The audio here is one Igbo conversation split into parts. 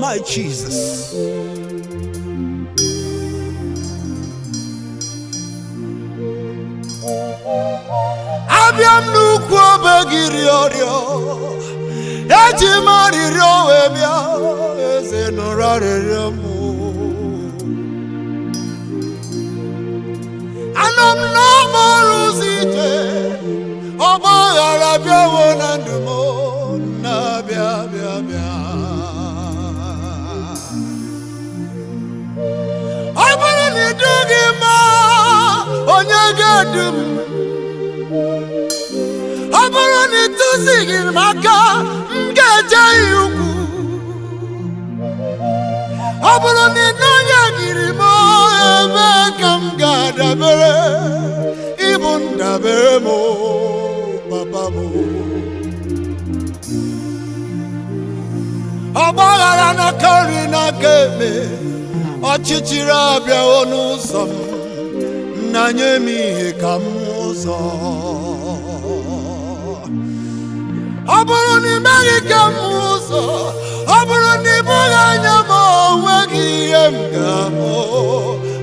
My Jesus. Abịa m n'ukwu obe gị rịọ rịọ, eji m arịrịọ wee bịa, eze nụrụ arịrịọ m. Anọ m n'okporo ụzọ ije, ọgba aghara bịawo na ndụ m, na-abịa bịa bịa. Ọ bụrụ na idughị m, onye ga-edu m? Ọ bụrụ na ịtụzighị m aka, m ga-eje ya ukwu. Ọ bụrụ na ị nọnyeghịrị m, ebe ka m ga-adabere? Ịbụ ndabere m, papa m. Ọgbaghara n'aka nri n'aka ekpe, ọchịchịrị abịawo n'ụzọ m, nna nye m ihe ka m ụzọ. Ọ bụrụ na ị meghị ka m hụ ụzọ, ọ bụrụ na ị bụghị anya m, onwe gị ihe m ga-abụ.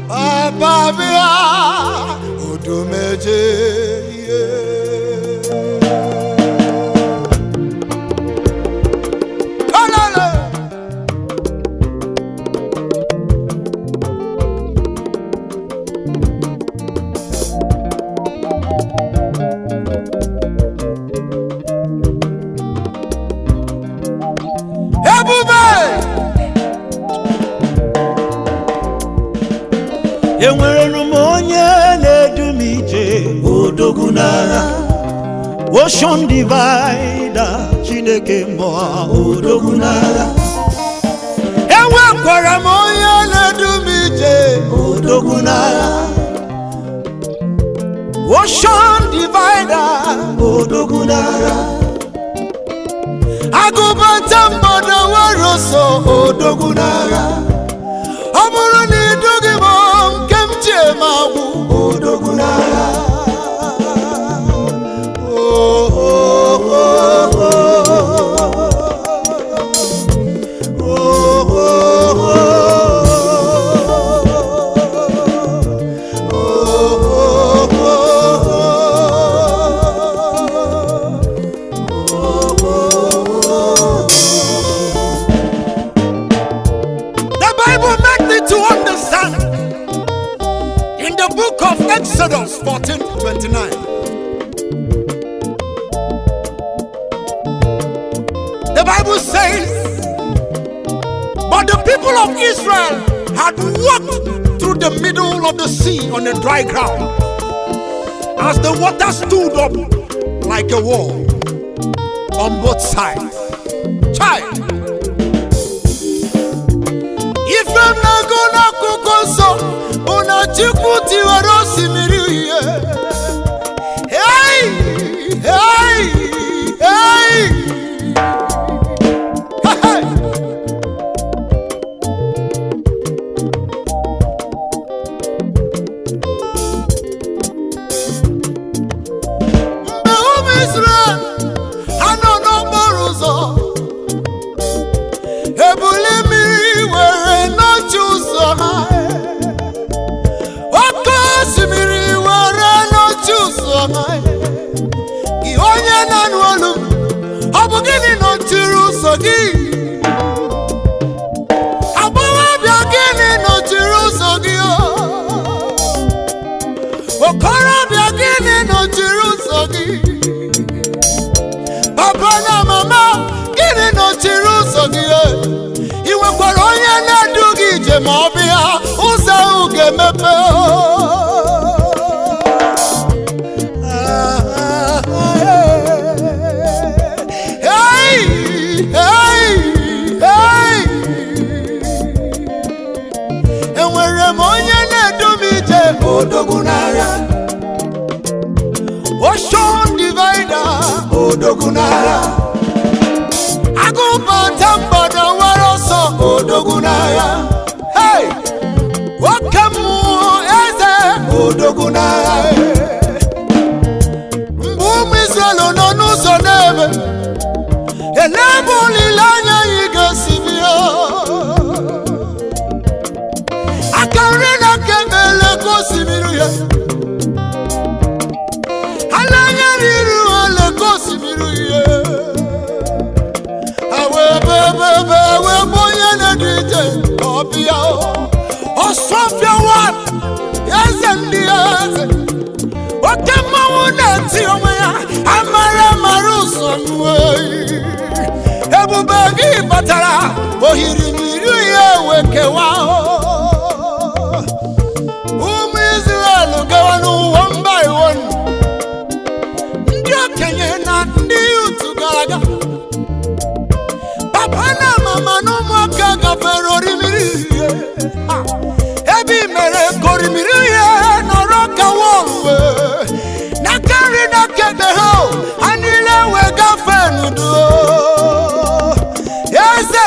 Papa, bịa odumeje ihe. Olele! Ebube! Enwere m onye na-edu m ije, odogwu n'agha, ocean divider, Chineke mmụọ, odogwu n'agha. Enwekwara m onye na-edu m ije, odogwu n'agha, ocean divider, odogwu n'agha. Agụbata mmadụ nwere ọsọ, odogwu n'agha. Ọ bụrụ na idughị m, nke m ji eme agwụ. Odogwu n'agha. Oh, oh, oh, oh. Oh, oh, oh. Oh, oh, oh. The Bible made me to understand in the book of Exodus 14:29. The Bible says, "But the people of Israel had walked through the middle of the sea on the dry ground, as the water stood up like a wall on both sides." Child, ife m na-agụ n'akwụkwọ nsọ bụ na Chukwu tiwara osimiri uhie. Hey! Hey! Hey! Hey! Mgbe ụmụ Israel ha nọ n'okporo ụzọ, ebili mmiri were nọchi ụzọ ha, oke osimiri were nọchi ụzọ ha. Gị onye na-anụ olu m, ọ bụ gịnị nọchiri ụzọ gị? Agbọghọbịa, gịnị nọchiri ụzọ gị? O okorobịa, gịnị nọchiri ụzọ gị? Papa na mama, gịnị nọchiri ụzọ gị? Ị nwekwara onye na-edu gị ije? Ma ọ bịa, ụzọ ahụ ga-emepe. Hey, hey, hey! Enwere m onye na-edu m ije, Odogwu n'agha. Ocean divider. Odogwu n'agha. Agụbata mgbada nwere ọsọ. Odogwu n'agha. Hey! Oke mmụọ eze. Odogwu n'agha. Mgbe ụmụ Israel nọ n'ụzọ na-eme, ele ebe olileanya anyị ga-esi bịa? uhie. Ha na-anya n'iru ha leke osimiri uhie. Ha wee bee bee bee wee gbuo onye na-edu ije ka ọ bịa. Ọsọfịa one, Eze ndị eze, oke mmanwụ na-eti onwe ya, amara mara ụzọ nwe. Ebube gị batara, ohiri mmiri uhie wee kewaa. Ụmụ Izrel gawa n'ụwa mba iwon. Ndị okenye na ndị utu gara aga, papa na mama na ụmụaka gafere orimiri uhie. Ha! Ebe i mere ka orimiri uhie nọrọ ka wọlụ n'aka nri na aka ekpe ha, ha niile wee gafee n'udo. Eze,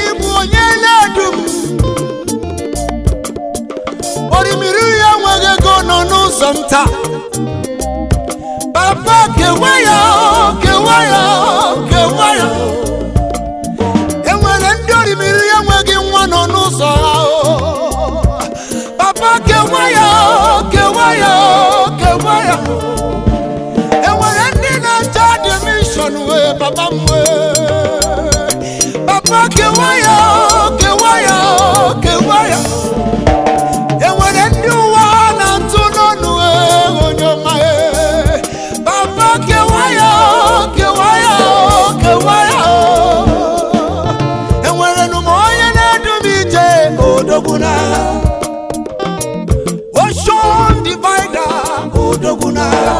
ịbụ onye na-edu m. Orimiri uhie enweghị ego nọ n'ụzọ m taa. Papa, kewa ya, kewa ya, kewa ya. Enwere ndị orimiri enweghị nwa nọ n'ụzọ ha o. Papa, kewa ya, kewa ya, kewa ya. Enwere ndị na-achọ admission wee, papa m wee. Papa, kewa ya, kewa ya, kewa ya. Enwere ndị ụwa na-atụ n'ọnụ ee, onye ọma ee. Papa, kewa ya, kewa ya, kewa ya. Enwere nụ m onye na-edu m ije. Odogwu n'agha. Ocean divider, Odogwu n'agha.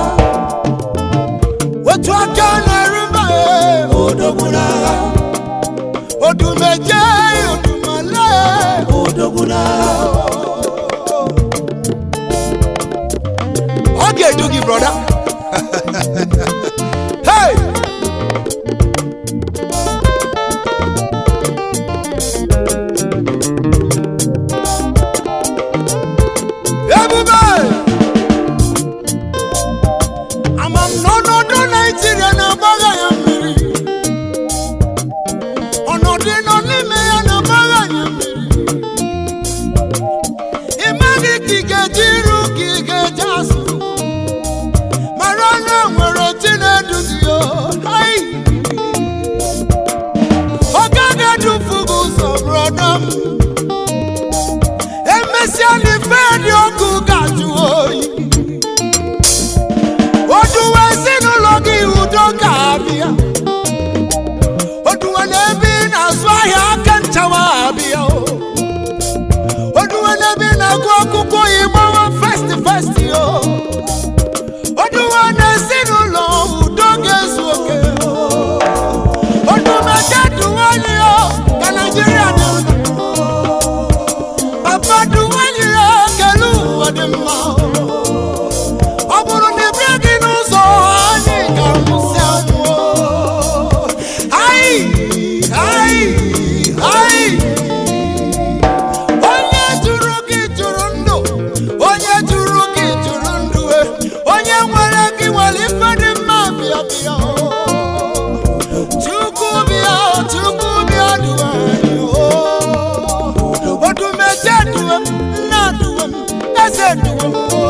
Otu aka na-eru mba ee. Odogwu n'agha. Odumeje, odumale. Odogwu n'agha. Ọ ga-edu gị, brother. Hey! Ebube! Ama m n'ọnọdụ Naijiria na-agbagha ya mmiri. Ọnọdụ ị nọ n'ime ya na-agbagha ya mmiri. Ị maghị ka ị ga-eji iru ka ị ga-eji azụ. Mara na nwere chi na-eduzi ya. Ai! Ọ gaghị edufu gị ụzọ, brother m. Emesịa n'ife dị ọkụ ga-ajụ oyi. Oduwe ezinụlọ gị, udo ga-abịa. Oduwe n'ebe ị na-azụ ahịa, aka nchawa abịa o. Oduwe n'ebe ị na-agụ akwụkwọ, ịgbawa first first o. Oduwe n'ezinụlọ, udo ga-ezu oke o. Odumeje duwali o, ka Naijiria dị mma. Papa, duwali o, kelu ụwa dị mma o. Ọ bụrụ na ị bịa gị n'ụzọ, anyị ga-anwụsị anwụ o. Ai, ai, ai. Onye jụrụ gị jụrụ ndụ, onye jụrụ gị jụrụ ndụ e. Onye nwere gị nwere ife dị mma. Bịa, bịa o. Chukwu bịa, Chukwu bịa duwe anyị o. Odumeje duwe m, nna duwe m, eze duwe m o.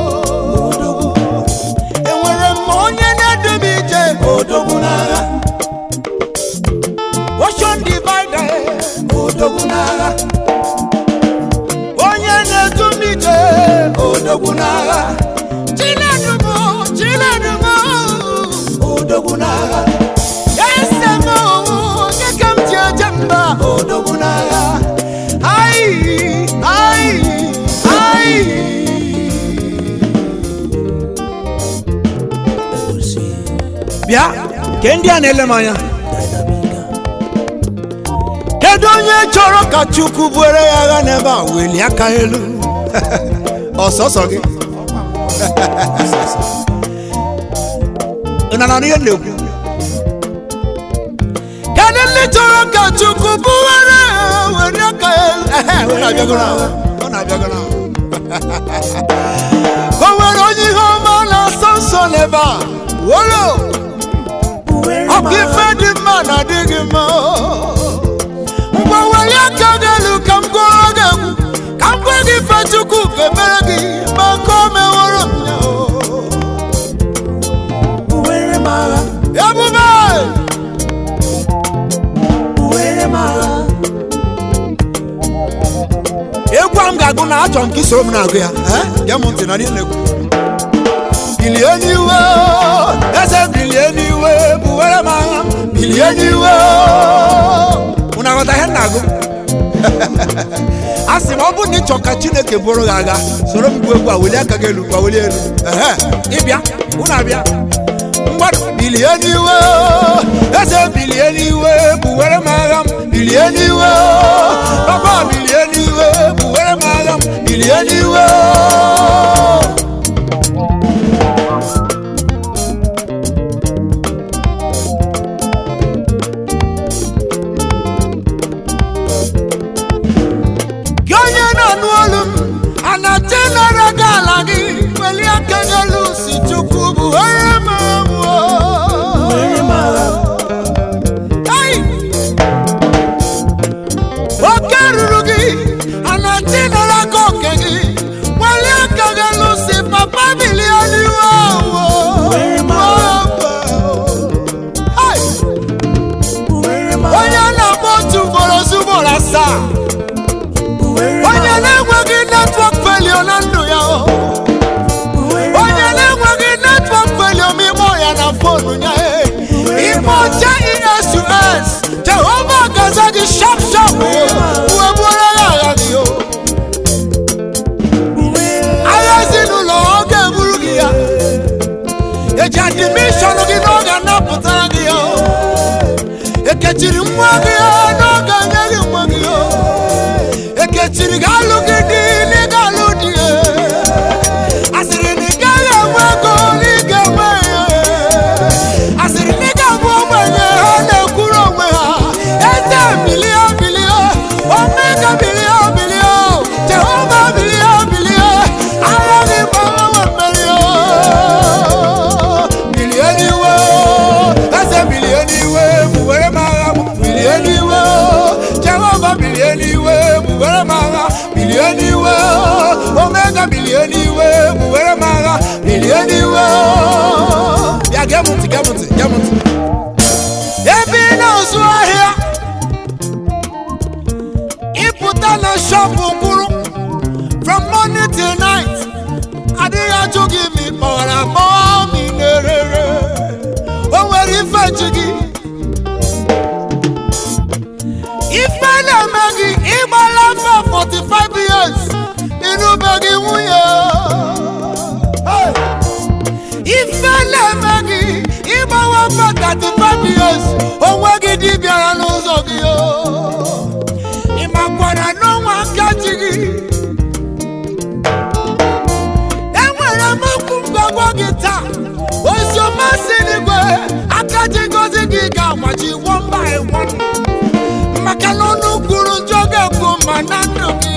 Enwere m onye na-edu m ije. Odogwu n'agha. Ocean divider. Odogwu n'agha. Onye na-edu m ije. Odogwu n'agha. Chinedu m, Chinedu m. Odogwu n'agha. Eze m, onye ka m ji eje mba. Odogwu n'agha. Ai, ai, ai. Bịa ke ndị a na-ele m anya. Kedu onye chọrọ ka Chukwu buere ya agha n'ebe a? Welie aka elu. Ọsọsọ gị. Ị na ihe m na-ekwu? Kedu ndị chọrọ ka Chukwu buere ya? Welie aka elu. Ehe, ọ na-abịago na, ọ na-abịago na. O nwere onye ihe ọma na-asọ nsọ n'ebe a? Wolo ọkụ ife dị mma na adịghị mma. Ngwa, were aka gị elu ka m gụọrọ gị egwu, ka m gwa gị ife Chukwu ga-emere gị maka o. na-agụ na achọ nke isoro m na-agụ ya. Gee m ntị na niile ekwu. Bilie n'iwe, eze, bilie n'iwe, buwere m agha, bilie n'iwe. Unu aghọta ihe m na-agụ? A sị m, ọ bụrụ na ị chọọ ka Chineke bụrụ gị agha, soro m gụọ egwu a. Welie aka gị elu, gwa, welie elu. Ehe, ịbịa, unu abịa. Mgbadụ, bilie n'iwe, eze, bilie n'iwe, buwere m agha m, bilie n'iwe, papa, bilie n'iwe, buwere m agha m, bilie n'iwe. Gị onye na-anụ olu m, a na-achọ ịnara gị ala gị, welie aka gị elu, si Chukwu bụ onye m. Hey! Oke ruru gị, a na-achọ ịnara gị oke gị, welie aka gị elu, si papa, bilie n'iwe. Hey! Onye na-agba otu ugboro ugboro asaa, onye na-enweghị network failure na ndụ ya o. Onye na-enweghị network failure ma ịkpọ ya na phone ya, ịkpọ Jesus, Jehova gaza gị sharp sharp, wee buoro ya agha gị o. Agha ezinụlọ, ọ ga-eburu gị ya. Eji admission gị n'oge anapụtara gị ya o. Ekechiri nwa gị ya n'oge enye gị nwa gị o. Ekechiri gị alụ gị di n'ịga alụ di ya. Asịrị na ị gaghị enwe ego, na ị ga-enwe ya. Asịrị na ị ga-abụ ogbenye, ha na-ekwuru onwe ha. Eze, bilie, bilie, omega, bilie, bilie, Jehova, bilie, bilie, agha gị gbanwe mmeri o. Bilie n'iwe, eze, bilie n'iwe, buwere m agha m, bilie n'iwe, Jehova, bilie n'iwe, buwere m agha, bilie n'iwe, omega, bilie n'iwe, buwere m agha, bilie n'iwe. Bịa gee m ntị, gee m ntị, gee m ntị. Ebe ị na-azụ ahịa, ịpụta na shop kwụrụ from morning till night, adịghị ajụ gị ma ị kpọrọ akpọ, ma ị na-erere, o nwere ife ji gị, ife na-eme gị. Ịgbala afọ 45 years, ịnụbeghị nwunye. Hey! Ife na-eme gị, ịgbawa afọ 35 years, onwe gị di bịara n'ụzọ gị o. Ị makwara n'ọnwa aka ji gị. Enwere m okwu ngwagwa gị taa, oziọma si n'igwe. Aka ji ngozi gị ga-agbaji one by one, maka na ọnụ kwuru njọ ga-ekwu ma na ndụ gị.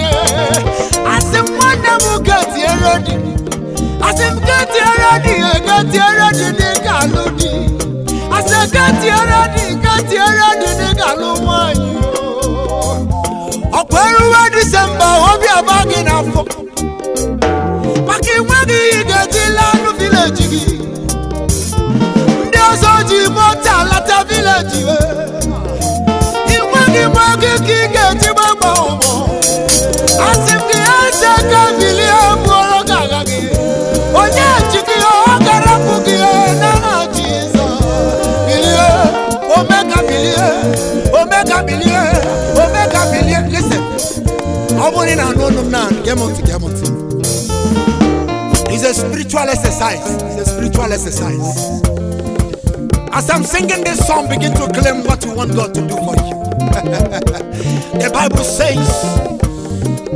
Asị m, nwanne m, getie ready. Asị m, getie ready, getie ready n'ịga alụ di. Asị, getie ready, getie ready n'ịga alụ nwanyị. Ọkwa eruwe Disemba, obi aba gị n'afọ, maka ịnweghị ihe ị ga-eji laa anụ village gị. Ndị ọzọ ji moto alata village, ịnweghị nwa gị ka ị ga-eji gbagba ụgbọ. Asị m gị, eze ka bilie, bụọrọ gị agha gị. Onye ji gị, ọ ga-arapụ gị n'aha Jizọs. Bilie, omega, bilie, omega, bilie, omega, bilie. Listen, ọ bụrụ na ị na-anụ olu m na, gee m ntị, gee m ntị. It's a spiritual exercise. It's a spiritual exercise. As I'm singing this song, begin to claim what you want God to do for you. The Bible says,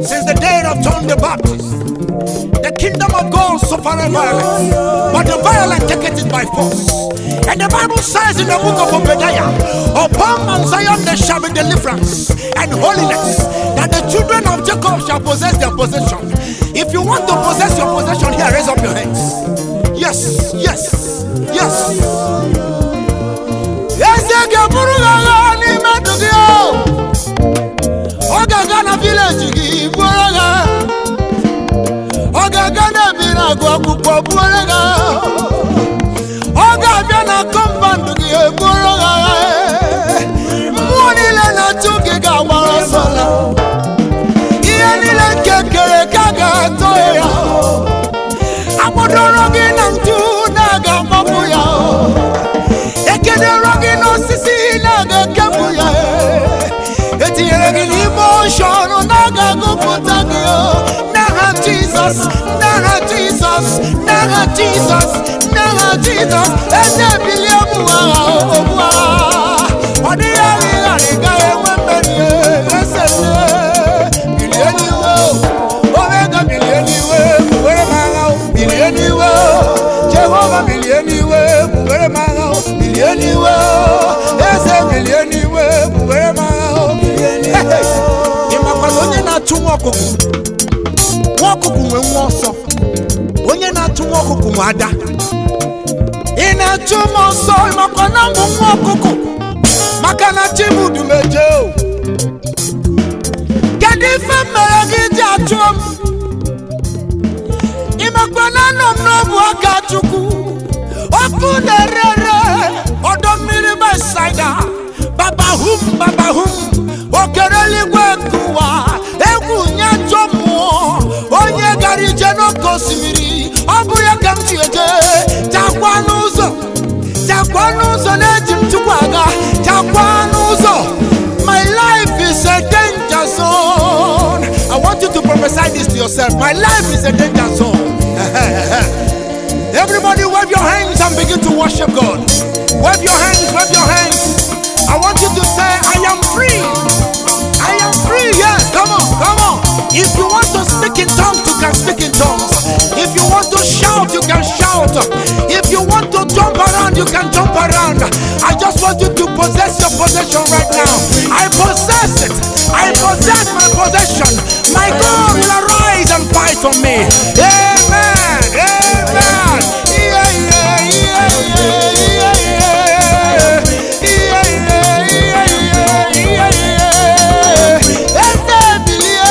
since the day of John the Baptist, the kingdom of God suffered violence, but the violent take it by force. And the Bible says in the book of Obadiah, upon Mount Zion there shall be deliverance and holiness, that the children of Jacob shall possess their possession. If you want to possess your possession here, raise up your hands. Yes. Eze ga-eburu gị agha n'ime ndụ gị o. Ọ ga-aga na village gị buoro gị agha. Ọ ga-aga n'ebe ị na-agụ akwụkwọ buoro gị agha. Ọ ga-abịa na compound gị ebuoro gị agha. Mmụọ niile na-achụ gị ga-agbara ọsọ la. Ihe niile nke kere Jizọs, n'aha Jizọs, n'aha Jizọs, n'aha Jizọs. Eze bilie bụ agha ogbu agha. Ọ dịghị agha ịghara ị gaghị enwe mmeri. Eze bilie n'iwe, Omega bilie n'iwe, were m agha. Bilie n'iwe, Jehova bilie n'iwe, were m agha. Bilie n'iwe, eze bilie n'iwe, were m agha. Bilie n'iwe. Ị makwa na onye na-achụ nwa ọkụkụ, nwa ọkụkụ nwe nwa ọsọ, onye na-achụ nwa ọkụkụ nwe ada. Ị na-achụ m ọsọ, ị makwa na mbụ nwa ọkụkụ, maka na chi m dumeje o. Kedu ife m mere gị ji achụ m? Ị makwa na anọ m n'ọbụ aka Chukwu, ọkụ na-ere ere, ọdọ mmiri Besaida. Babahum babahum, okere eluigwe nke ụwa, egwu nye ajọ mmụọ, onye gara ije n'oke osimiri, ọ bụ ya ka m ji eje. Chakwa n'ụzọ, chakwa n'ụzọ, na-eji m Chukwu aga. Chakwa n'ụzọ. My life is a danger zone. I want you to prophesy this to yourself. My life is a danger zone. Everybody wave your hands and begin to worship God. Wave your hands, wave your hands. I want you to say, I am free. I am free. Yes, come on, come on. If you want to speak in tongues, you can speak in tongues. If you want to shout, you can shout. If you want to jump around, you can jump around. I just want you to possess your possession right now. I possess it. I possess my possession. My God will arise and fight for me. Amen. Amen. Yeah, yeah, yeah, yeah, yeah, yeah, yeah, yeah, yeah. Eze bilie.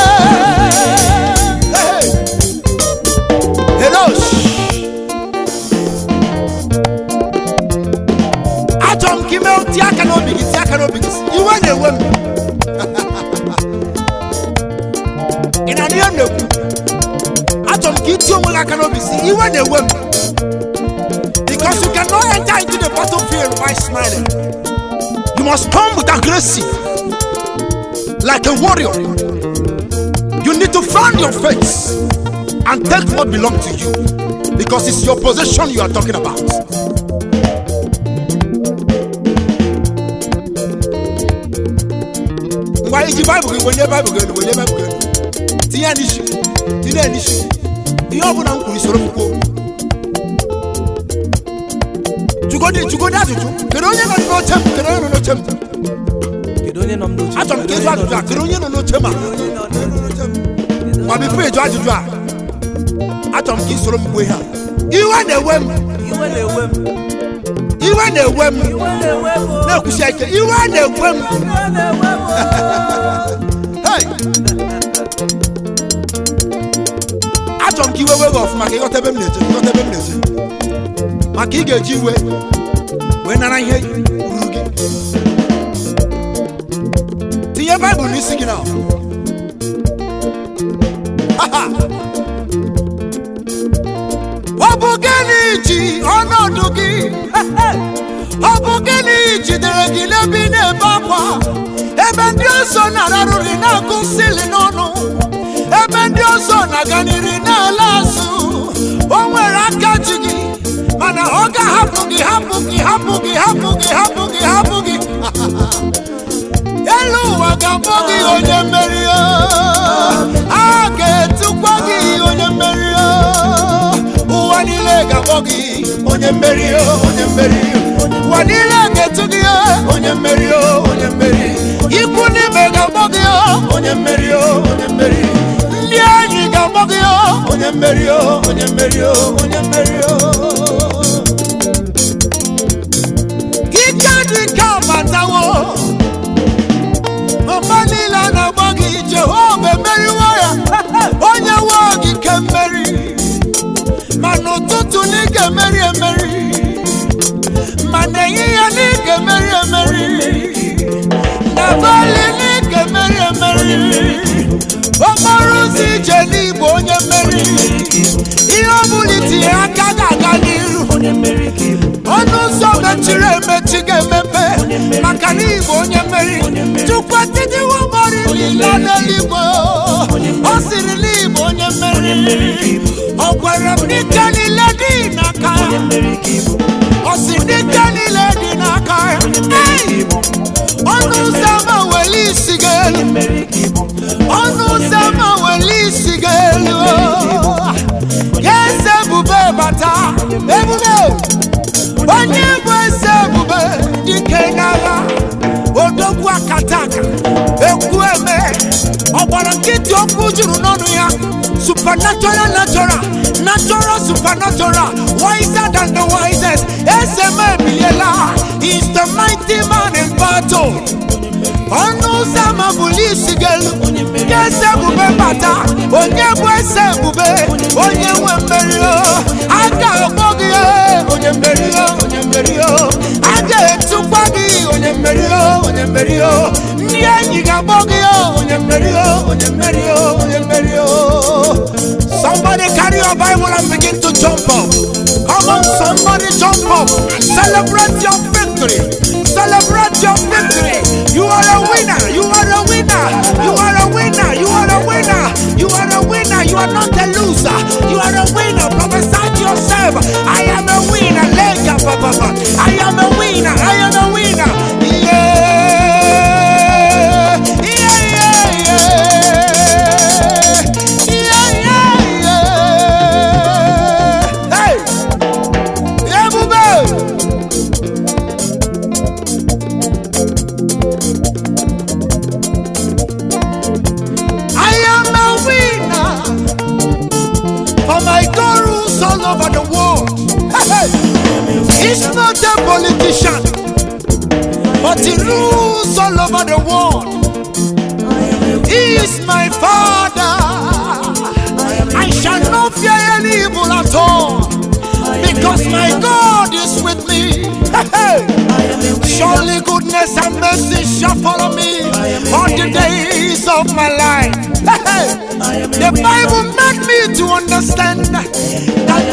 Hey. Hello. Achọrọ m ka ime tie aka n'obi gị, tie aka n'obi gị. Iwe na-ewe m. Ị na-anụ ihe m na-ekwu? Achọrọ m ka itie onwe gị aka n'obi si iwe na-ewe m. Because you cannot enter into the battlefield while smiling. You must come with accuracy, like a warrior. You need to frown your face and take what belongs to you, because it's your possession you are talking about. Ngwa, iji Baịbụl gị, wenye Baịbụl gị elu, wenye Baịbụl gị elu. Tinye ya n'isi, tinye ya n'isi. Ihe ọ bụla m kwuru, soro m kwuo. Jugodi, jugodi ajụjụ. Kedu onye nọ n'oche m? Kedu onye nọ n'oche m? Kedu onye nọ m n'oche? Achọrọ m ka ịjụ ajụjụ a. Kedu onye nọ n'oche m a? Ma before ịjụ ajụjụ a, achọrọ m ka ị soro m kwuo ihe a. Iwe na-ewe m. Iwe na-ewe m. Iwe na-ewe m. Iwe na-ewe m. Na-ekwusi ike, iwe na-ewe m. Iwe na-ewe m. Hey! Achọrọ m ka iwe wee gị ọfụma, ka ịghọta ebe m na-eje, ka ịghọta ebe m na-eje, maka ị ga-eji iwe wee nara ihe ruru gị. Tinye Baịbụl n'isi gị na Ha, ha. Ọ bụ gịnị ji ọnọdụ gị? Ọ bụ gịnị jidere gị n'ebe ị na-ebe akwa? Ebe ndị ọzọ na-ararụri na-agụ sili n'ọnụ, ebe ndị ọzọ na-aga n'iri na-ala azụ. O nwere aka ji gị, mana ọ ga-ahapụ gị, hapụ gị, hapụ gị, hapụ gị, hapụ gị, hapụ gị. Elu ụwa ga-akpọ gị onye mmeri o. A ga-etukwa gị onye mmeri o. Ụwa niile ga-akpọ gị onye mmeri o, onye mmeri. Ụwa niile ga-etu gị o, onye mmeri o, onye mmeri. Ikwu n'ime ga-akpọ gị o, onye mmeri o, onye mmeri. Ndị enyi ga-akpọ gị o, onye mmeri o, onye mmeri o, onye mmeri o. Ike dị nke abatawo. Mgbe niile a na-agba gị, Jehova emeriwo ya. Onye nwe gị ke mmeri. Ma n'ụtụtụ na ị ga-emeri emeri, ma n'ehihie na ị ga-emeri emeri, n'abalị na ị ga-emeri emeri. Okporo ụzọ ije n'igbo, onye mmeri. Ihe ọ bụla itinye aka ga-aga n'iru. Onye mmeri ka ị bụ. Ọnụ ụzọ mechiri emechi ga-emepe, maka na igbo onye mmeri. Chukwu etijiwo mọrị niile n'eluigwe. Ọ sịrị n'igbo onye mmeri. Onye mmeri ka ị bụ. Ọ gwara m n'ike niile dị n'aka Onye ya. mmeri ka ị bụ. Ọ sị n'ike niile dị n'aka ya. Onye mmeri ka Hey! ị bụ. Ọnụ ụzọ ámá weli isi gị elu. Onye mmeri ka ị bụ. Ọnụ ụzọ ámá weli isi gị elu. Ka eze ebube bata. Ebube. Onye bụ eze ebube dike n'agha. Odogwu akataka ekwu eme ọgbara nkịtị okwu juru n'ọnụ ya. Supernatural, natural, natural, supernatural, wiser than the wisest. Eze m ebiliela. Is the mighty man in battle. Ọnụ ụzọ ámá buli isi gị elu. Ka eze ebube bata. Onye bụ eze ebube. Onye nwe mmeri o. A ga-akpọ gị e, onye mmeri o, onye mmeri o. A ga-etukwa gị onye mmeri o, onye mmeri o. Ndị enyi ga-akpọ gị o, onye mmeri o, onye mmeri o, onye mmeri o. Somebody carry your Bible and begin to jump up. Come on, somebody jump up. Celebrate your victory. Celebrate your victory. You are a winner. You are a winner. You are a winner. You are a winner. You are a winner. You are not a loser. You are a winner. Prophesy to yourself. I am a winner. Lega, pa, pa, pa. I am a winner. I am a winner. Yeah, yeah, yeah, yeah, yeah, yeah. Hey, ebube. I am a winner, for my God rules all over the world. Hey, hey. He's not a politician, but he rules all over the world. He is my father. I shall not fear any evil at all, because my God is with me. Hey, hey. Surely goodness and mercy shall follow me all the days of my life. Hey, hey. The Bible made me to understand that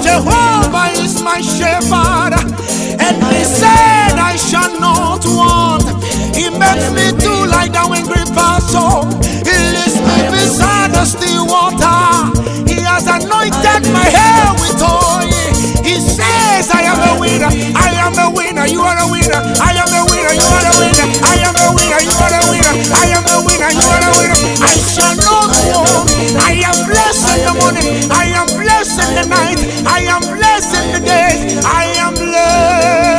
Jehovah is my shepherd, and he said, I shall not want. He makes me to lie down in green pasture. He leads me beside the still water. He has anointed my hair with oil. He says, I am a winner. I am a winner. You are a winner. I am a winner. You are a winner. I am a winner. You are a winner. I am a winner. You are a winner. I shall not want. I am blessed in the morning. I am blessed in the night. I am blessed in the days. I am blessed.